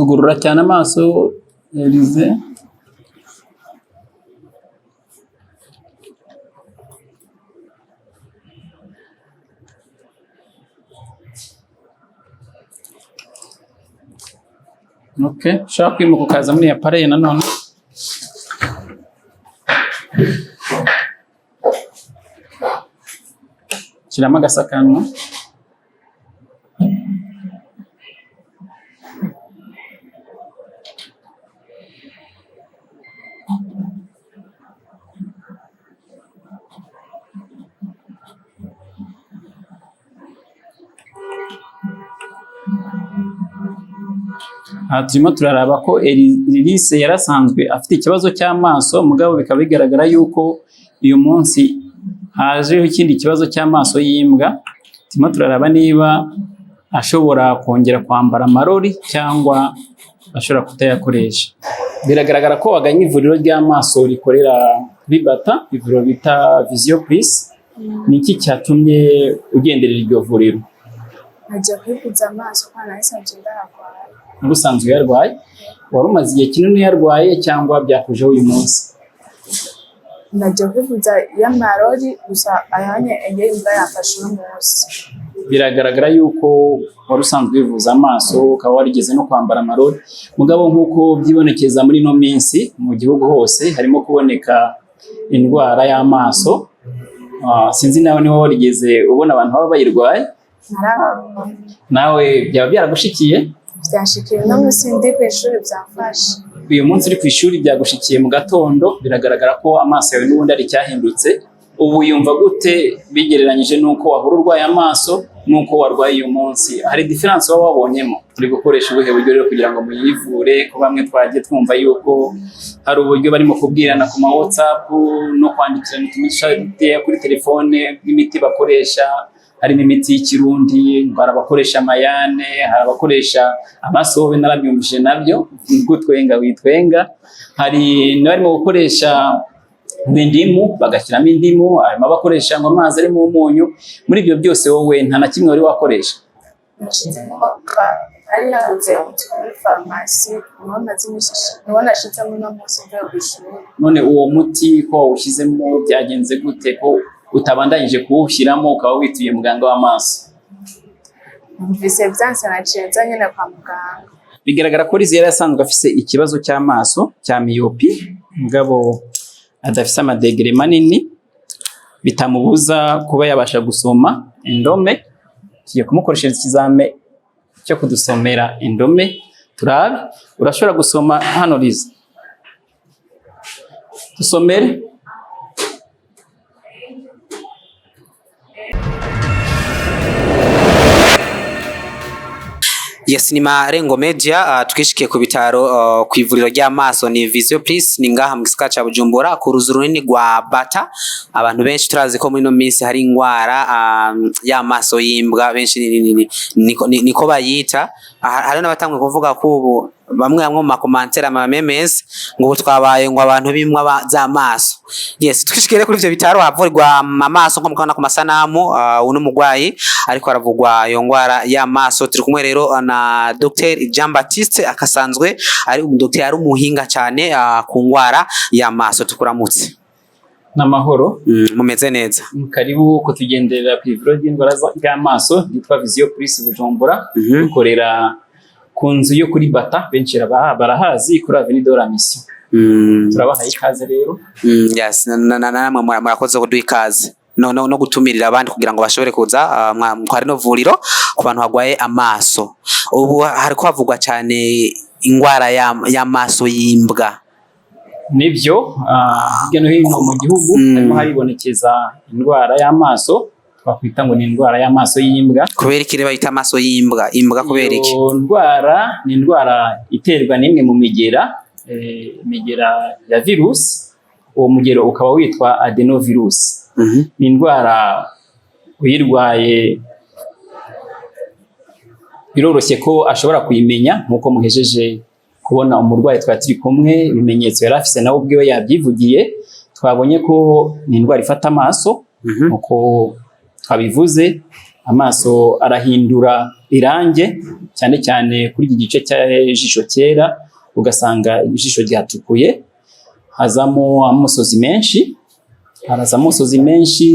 Ugurura cyane amaso, Elize. Okay, ushobora kwimuka ukaza muri appareil nanone. Shyiramo agasakanwa. Aha turimo turaraba ko Elise yarasanzwe afite ikibazo cy'amaso, mugabo bikaba bigaragara yuko uyu munsi hajeho ikindi kibazo cy'amaso y'imbwa. Turimo turaraba niba ashobora kongera kwambara amarori cyangwa ashobora kutayakoresha. Biragaragara ko waganye ivuriro ry'amaso rikorera kuri Bata, ivuriro bita Vision Plus. Ni iki cyatumye ugenderera iryo vuriro? Nagiye kwivuza amaso kuko nari ndayarwaye. Wari usanzwe uyarwaye? Wari umaze igihe kinini uyarwaye cyangwa byakujeho uyu munsi? Nagiye kwivuza y'amarori gusa, ayanye enye imbwa yafashe uno munsi. Biragaragara yuko wari usanzwe wivuza amaso, ukaba warigeze no kwambara amarori. Mugabo nk'uko byibonekeza muri ino minsi mu gihugu hose harimo kuboneka indwara y'amaso. Sinzi nawe niba warigeze ubona abantu baba bayirwaye. Narababona. Nawe byaba byaragushikiye? Byashikiye uno munsi ndi ku ishuri, byamfashe. Uyu munsi uri ku ishuri byagushikiye mu gatondo. Biragaragara ko amaso yawe n'ubundi ari icyahindutse. Ubu yumva gute bigereranyije n'uko wahora urwaye amaso n'uko warwaye uyu munsi? Hari différence waba wabonyemo? Turi gukoresha ubuhe buryo rero kugira ngo muyivure? Ko bamwe twagiye twumva yuko hari uburyo barimo kubwirana ku ma WhatsApp no kwandikirana utumenyesha kuri telefone bw'imiti bakoresha, harimo imiti y'ikirundi, ngo hari abakoresha amayane, hari abakoresha amasobe, narabyumvise nabyo, gutwenga witwenga. Hari n'abarimo gukoresha indimu, bagashyiramo indimu, harimo abakoresha ngo amazi arimo umunyu. Muri ibyo byose wowe nta na kimwe wari wakoresha? Nashizemo, ari naguze umuti muri farumasi, niwo maze iminsi, niwo nashizemo uno munsi mvuye ku ishuri. None uwo muti ko wawushyizemo byagenze gute, ko utabandanyije kuwushyiramo ukaba wituye muganga w'amaso? Numvise byanse, naciye nza nyine kwa muganga. Bigaragara ko Liza yari asanzwe afise ikibazo cy'amaso cya myopie, mugabo adafise amadegere manini bitamubuza kuba yabasha gusoma indome. Tugiye kumukoreshereza ikizame cyo kudusomera indome, turabe. Urashobora gusoma hano, Liza? Dusomere. Yes, ni Marengo Media. Twishikiye ku bitaro, ku ivuriro ry'amaso ni Vision Plus, ni ngaha mu gisagara ca Bujumbura ku ruzu runini rwa Bata. Abantu benshi turazi ko muri ino minsi hari ingwara y'amaso y'imbwa, benshi niko bayita. Hari n'abatangwe kuvuga ko ubu bamwe bamwe mu ma commentaires, ama memes, ngo ubu twabaye ngo abantu b'imbwa z'amaso. Yes, twishikiye rero kuri ivyo bitaro havurirwa amaso, nko mukabona ku masanamu, uno mugwayi ariko aravugwa iyo ngwara y'amaso. Turi kumwe rero na Dr Jean Baptiste, akasanzwe ari umudokiteri, ari umuhinga cyane ku ngwara y'amaso. Tukuramutse. N'amahoro. Mumeze neza? Karibu kutugenderera ku ivuriro ry'indwara ry'amaso ryitwa Vision Plus Bujumbura. Dukorera ku nzu yo kuri Bata, benshi barahazi kuri Avenue de la Mission. Turabahaye ikaze rero. Yes, namwe murakoze kuduha ikaze no gutumirira abandi kugira ngo bashobore kuza kwa rino vuriro ku bantu barwaye amaso. Ubu hariko havugwa cyane ingwara y'amaso y'imbwa. Nibyo, hirya no hino mu gihugu harimo haribonekeza indwara y'amaso twakwita ngo ni indwara y'amaso y'imbwa. Kubera iki rero bayita amaso y'imbwa? Imbwa kubera iki? Iyo ndwara ni indwara iterwa n'imwe mu migera, imigera ya virusi, uwo mugero ukaba witwa adenovirus. Ni indwara uyirwaye biroroshye ko ashobora kuyimenya, nk'uko muhejeje kubona umurwayi twari turi kumwe, ibimenyetso yari afise nawe ubwiwe yabyivugiye. Twabonye ko ni indwara ifata amaso, nk'uko twabivuze. Amaso arahindura irange, cyane cyane kuri iki gice cy'ijisho cyera, ugasanga ijisho ryatukuye, hazamo amosozi menshi, haraza amosozi menshi,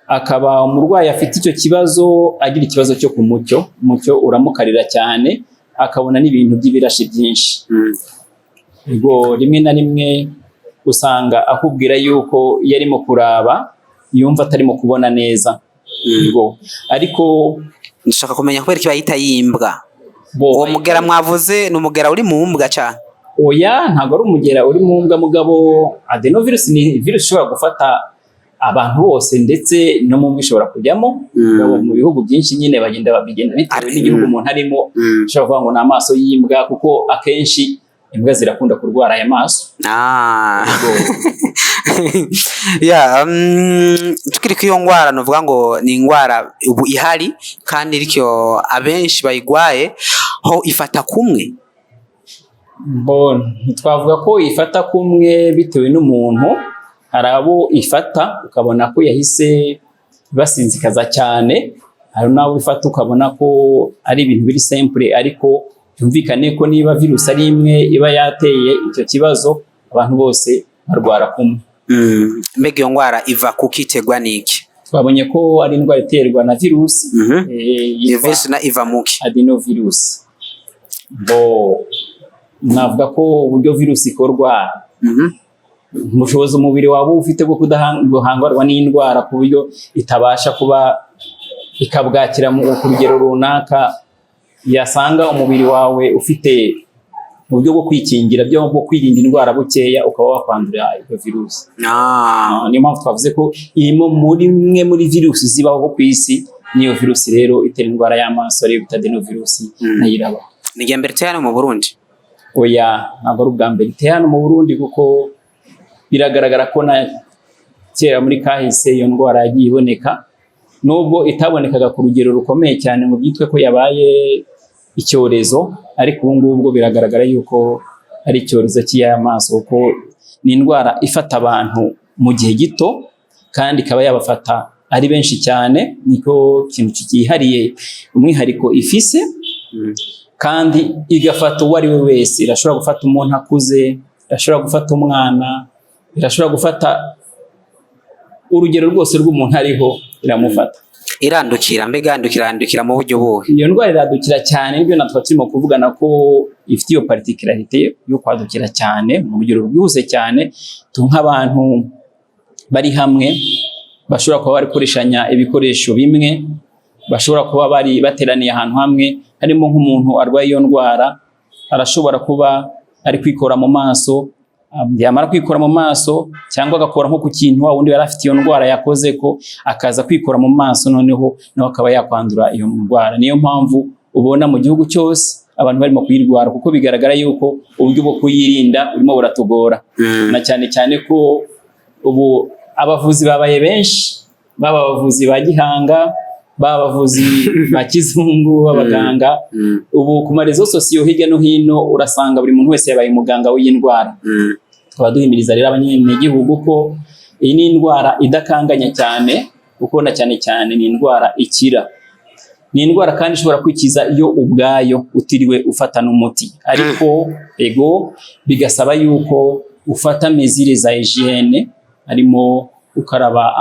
akaba umurwayi afite icyo kibazo agira ikibazo cyo ku mucyo, umucyo uramukarira cyane, akabona n'ibintu by'ibirashi byinshi. Ubwo rimwe na rimwe usanga akubwira yuko iyo arimo kuraba yumva atarimo kubona neza. Ubwo ariko Ndashaka kumenya kubera iki bayita yimbwa. Bo Uwo mugera mwavuze ni umugera uri mu mbwa cyane? Oya, ntabwo ari umugera uri mu mbwa, mugabo adenovirus ni virus ishobora gufata abantu bose, ndetse no mu mbwa ishobora kujyamo. Mugabo mu bihugu byinshi nyine bagenda babigenda bitewe n'igihugu umuntu arimo. Ushobora kuvuga ngo ni amaso y'imbwa, kuko akenshi imbwa zirakunda kurwara aya maso. Ya, tukiri ku iyo ngwara, novuga ngo ni ingwara ubu ihari kandi iriko abenshi bayigwaye, ho ifata kumwe? Bo ntitwavuga ko ifata kumwe bitewe n'umuntu. Hari abo ifata ukabona ko yahise basinzikaza cyane, hari n'abo ifata ukabona ko ari ibintu biri simple. Ariko byumvikane ko niba virusi ari imwe iba yateye icyo kibazo, abantu bose barwara kumwe. Mbega iyo ngwara iva kuki, iterwa n'iki? Twabonye ko ari indwara iterwa na virusi Iyo yitwa virusi na iva muki? Adenovirus. Bo navuga ko uburyo virusi ikorwa, ubushobozi umubiri waba ufite bwo kudahangarwa n'indwara, ku buryo itabasha kuba ikabwakira ku rugero runaka, yasanga umubiri wawe ufite uburyo bwo kwikingira byo bwo kwirinda indwara bukeya, ukaba wakwandura iyo virusi. Niyo mpamvu twavuze ko irimo muri imwe muri virusi zibaho ku isi. Niyo virusi rero itera indwara y'amaso ariyo bita adenovirus, nayo irabaho. Ni irya mbere iteye hano mu Burundi? Oya, ntabwo ari ubwa mbere iteye hano mu Burundi, kuko biragaragara ko na kera muri kahise iyo ndwara yagiye iboneka, nubwo itabonekaga ku rugero rukomeye cyane ngo byitwe ko yabaye icyorezo. Ariko ubu ngubu bwo biragaragara yuko ari icyorezo cy'amaso, kuko ni indwara ifata abantu mu gihe gito kandi ikaba yabafata ari benshi cyane. Niko kintu cyihariye, umwihariko ifise, kandi igafata uwo ari we wese. Irashobora gufata umuntu akuze, irashobora gufata umwana, irashobora gufata urugero rwose rw'umuntu ariho, iramufata. Irandukira? Mbega irandukira mu buryo buhe? Iyo ndwara iradukira cyane, nibyo natwe turimo kuvugana ko ifite iyo particularité yo kwadukira cyane mu rugero rwihuse cyane. Tu nk'abantu bari hamwe bashobora kuba bari gukoreshanya ibikoresho bimwe, bashobora kuba bari bateraniye ahantu hamwe, harimo nk'umuntu arwaye iyo ndwara, arashobora kuba ari kwikora mu maso, yamara kwikora mu maso cyangwa agakora nko ku kintu wa wundi yari afite iyo ndwara yakoze ko, akaza kwikora mu maso, noneho nawe akaba yakwandura iyo ndwara. Niyo mpamvu ubona mu gihugu cyose abantu barimo kuyirwara, kuko bigaragara yuko uburyo bwo kuyirinda burimo buratugora, na cyane cyane ko ubu abavuzi babaye benshi, baba abavuzi ba gihanga, baba abavuzi ba kizungu, b'abaganga. Ubu ku ma réseaux sociaux hirya no hino urasanga buri muntu wese yabaye umuganga w'iyi ndwara. Tukaba duhimiriza rero abanyagihugu ko iyi ni indwara idakanganya cyane, kuko na cyane cyane ni indwara ikira, ni indwara kandi ishobora kwikiza iyo ubwayo utiriwe ufata n'umuti. Ariko ego, bigasaba yuko ufata mesures za hygiène, harimo gukaraba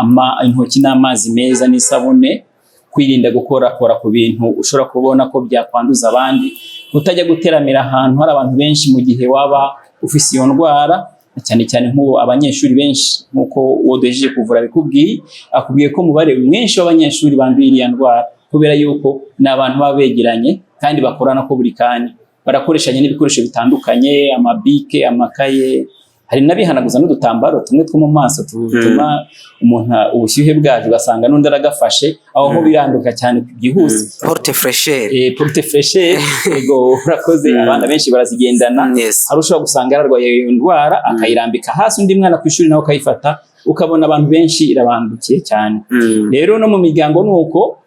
intoki n'amazi meza n'isabune, kwirinda gukorakora ku bintu ushobora kubona ko byakwanduza abandi, kutajya guteramira ahantu hari abantu benshi mu gihe waba ufise iyo ndwara, cyane cyane nk'ubu abanyeshuri benshi, nk'uko uwo duhejeje kuvura bikubwiye, akubwiye ko umubare mwinshi w'abanyeshuri banduye iriya ndwara, kubera yuko ni abantu baba begeranye kandi bakorana ko buri kanya, barakoreshanya n'ibikoresho bitandukanye, amabike, amakaye, hari n'abihanaguza n'udutambaro tumwe two mu maso tutuma umuntu ubushyuhe bwaje, ugasanga n'undi aragafashe aho, ho biranduka cyane byihuse. Porte fraîcheur. Porte fraîcheur, ego, urakoze. Abana benshi barazigendana. Hari ushobora gusanga yararwaye iyo ndwara, akayirambika hasi, undi mwana ku ishuri nawe akayifata, ukabona abantu benshi irabandukiye cyane. Rero no mu miryango ni uko,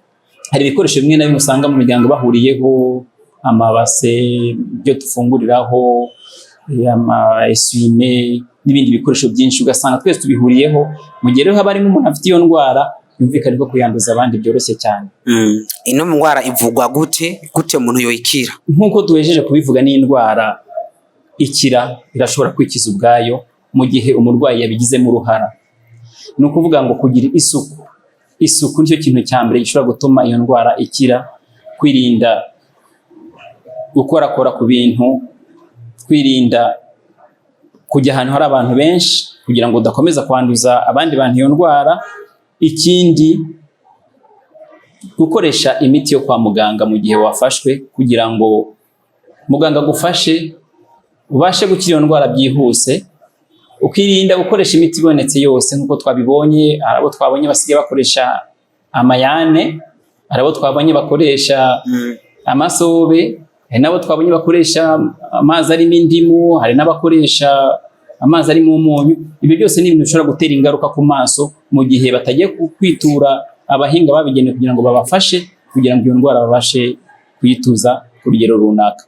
hari ibikoresho bimwe na bimwe usanga mu miryango bahuriyeho, amabase, ibyo dufunguriraho, ama essuie-main n'ibindi bikoresho byinshi, ugasanga twese tubihuriyeho. Mu gihe rero haba harimo umuntu afite iyo ndwara, Yumvikane ko kuyanduza abandi byoroshye cyane. Ino ndwara ivugwa gute? Gute umuntu yoyikira? Nk'uko duhejeje kubivuga, ni indwara ikira, irashobora kwikiza ubwayo mu gihe umurwayi yabigizemo uruhara. Ni ukuvuga ngo kugira isuku, isuku nicyo kintu cya mbere gishobora gutuma iyo ndwara ikira. Kwirinda gukorakora ku bintu, kwirinda kujya ahantu hari abantu benshi kugira ngo udakomeza kwanduza abandi bantu iyo ndwara. Ikindi, gukoresha imiti yo kwa muganga mu gihe wafashwe, kugira ngo muganga agufashe ubashe gukira iyo ndwara byihuse. Ukirinda gukoresha imiti ibonetse yose nk'uko twabibonye. Hari abo twabonye basigaye bakoresha amayane, hari abo twabonye bakoresha amasobe, hari n'abo twabonye bakoresha amazi arimo indimu, hari n'abakoresha amazi arimo umunyu. Ibyo byose ni ibintu bishobora gutera ingaruka ku maso mu gihe batagiye kwitura abahinga babigenewe kugira ngo babafashe, kugira ngo iyo ndwara babashe kuyituza ku rugero runaka.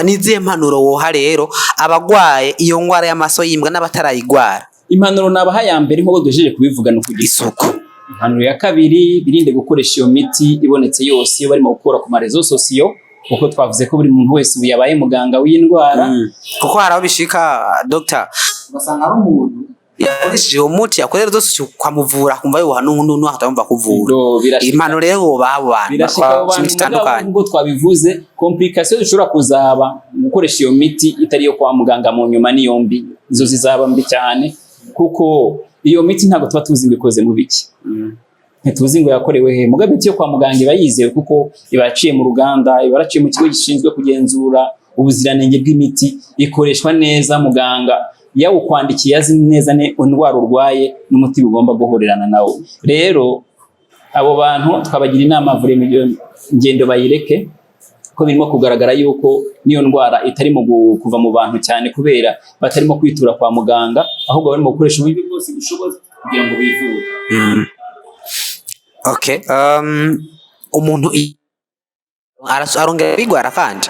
Nizihe mpanuro woha rero abagwaye iyo ndwara y'amaso y'imbwa n'abatarayigwara? Impanuro nabaha ya mbere, nk'uko duhejeje kubivuga, ni ukugira isuku. Impanuro ya kabiri, birinde gukoresha iyo miti ibonetse yose iyo barimo gukura ku ma réseaux sociaux, kuko twavuze ko buri muntu wese ubu yabaye muganga w'indwara. Kuko hari aho bishika, doctor, ugasanga ari umuntu yakoresheje uwo muti yakorera zose ukamuvura, akumva yoha n'undi atamva kuvura. Ngo birashika. Impanuro rero wobaha abo bantu Birashika abo bakora bantu imiti itandukanye. Mugabo nk'uko twabivuze, complication zishobora kuzaba mu gukoresha iyo miti itari iyo kwa muganga mu nyuma niyo mbi, izo zizaba mbi cyane, kuko iyo miti ntabwo tuba tuzi ngo ikoze mu biki, ntituzi ngo yakorewe he. Mugabo imiti yo kwa muganga iba yizewe, kuko iba yaciye mu ruganda, iba yaraciye mu kigo gishinzwe kugenzura ubuziranenge bw'imiti, ikoreshwa neza. Muganga yawukwandikiye azi neza indwara urwaye n'umuti bigomba guhurirana nawo. Rero abo bantu twabagira inama, vure iyo ngendo bayireke, ko birimo kugaragara yuko n'iyo ndwara itarimo kuva mu bantu cyane kubera batarimo kwitura kwa muganga, ahubwo barimo gukoresha uburyo bwose bushoboka kugira ngo bivure. Okay, umuntu arongera kwigwara kandi?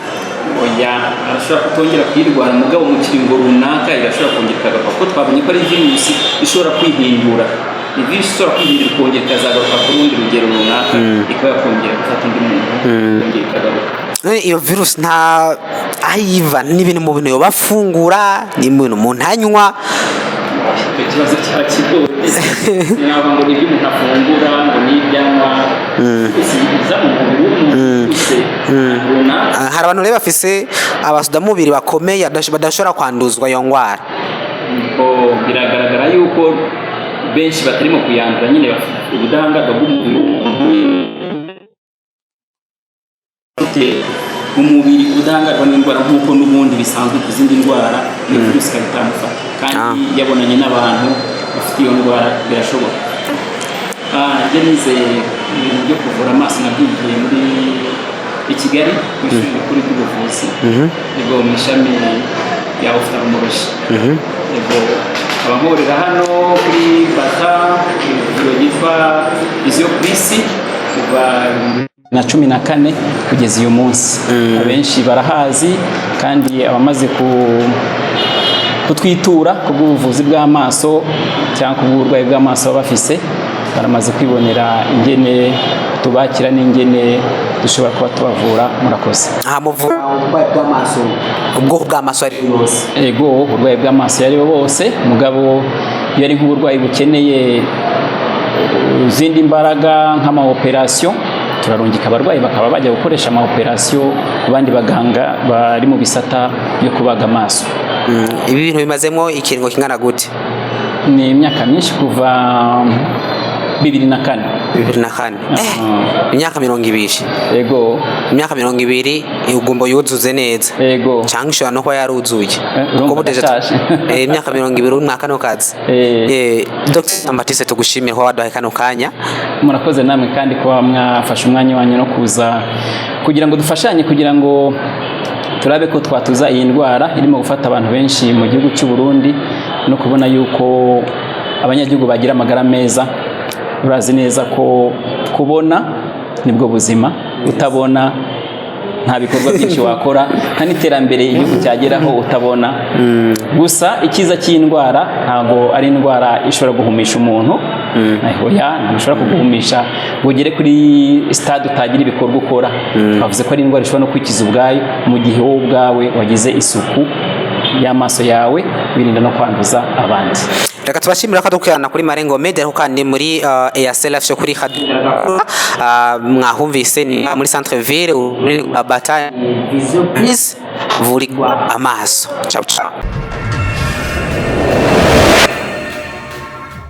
Oya, arashobora kutongera kuyirwara, mugabo mu kiringo runaka irashobora kongera ikagaruka, kuko twabonye ko ari virusi ishobora kwihindura. Ni virusi ishobora kwihindura, ikongera ikazagaruka ku rundi rugero runaka, ikaba yakongera gufata undi muntu, ikongera ikagaruka. Iyo virusi nta aho iva? Ni ibintu mu bintu yoba afungura? Ni ibintu umuntu anywa? Icyo kibazo cyaba kigoye. Sinavuga ngo ni ibyo umuntu afungura, ngo ni ibyo anywa. Virusi iza mu mubiri w'umuntu ufise runaka. Ah, hari abantu rero bafise abasudamubiri bakomeye badashobora kwanduzwa iyo ndwara. Ngo biragaragara yuko benshi batarimo kuyandura nyine bafite ubudahangarwa bw'umubiri w'umuntu, ufite umubiri ubudahangarwa n'indwara, nk'uko n'ubundi bisanzwe ku zindi ndwara, iyo virusi ikaba itamufata kandi yabonanye n'abantu bafite iyo ndwara, birashoboka. Njye nize ibintu byo kuvura amaso, nabyigiye muri i Kigali mu ishuri rikuru ry'ubuvuzi, yego, mu ishami rya ophtalmologie. Yego, nkaba nkorera hano kuri Bata, ivuriro ryitwa Vision Plus, kuva 2014 kugeza uyu munsi. Abenshi barahazi, kandi abamaze kutwitura ku bw'ubuvuzi bw'amaso cyangwa ku bw'uburwayi bw'amaso baba bafise, baramaze kwibonera ingene tubakira n'ingene dushobora kuba tubavura. Murakoze. Aha muvura uburwayi bw'amaso, ubwoko bw'amaso ari bwose? Ego, uburwayi bw'amaso iyo ari bo bose. Mugabo iyo ari nk'uburwayi bukeneye izindi mbaraga nk'ama opération, turarungika abarwayi bakaba bajya gukoresha ama opération ku bandi baganga bari mu bisata byo kubaga amaso. Ibi bintu bimazemo ikiringo kingana gute? Ni imyaka myinshi, kuva 2004. 2004, imyaka 20. Ego. Imyaka 20 ugomba yuzuze neza. Ego. Cyangwa ishobora no kuba yaruzuye. Urumva Kuko déjà ndashaje. Imyaka 20 uri mwaka no kazi. Dr. Matisse, tugushimire kuba waduhaye kano kanya. Murakoze namwe kandi kuba mwafashe umwanya wanyu no kuza kugira ngo dufashanye, kugira ngo turabe ko twatuza iyi ndwara irimo gufata abantu benshi mu gihugu cy'u Burundi, no kubona yuko abanyagihugu bagira amagara meza. Urazi neza ko kubona nibwo buzima. Utabona nta bikorwa byinshi wakora, nta n'iterambere igihugu cyageraho utabona. Gusa icyiza cy'indwara, ntabwo ari indwara ishobora guhumisha umuntu. Oya, ntabwo ishobora kuguhumisha ngo ugere kuri stade utagira ibikorwa ukora. Twavuze ko ari indwara ishobora no kwikiza ubwayo mu gihe wowe ubwawe wagize isuku y'amaso yawe, wirinda no kwanduza abandi. Reka tubashimira ko dukurikirana kuri Marengo Media, ariko kandi muri EAC Life Show kuri Radio mwahumvise ni muri centre ville muri Bata Vision Plus, vurigwa amaso. Ciao ciao.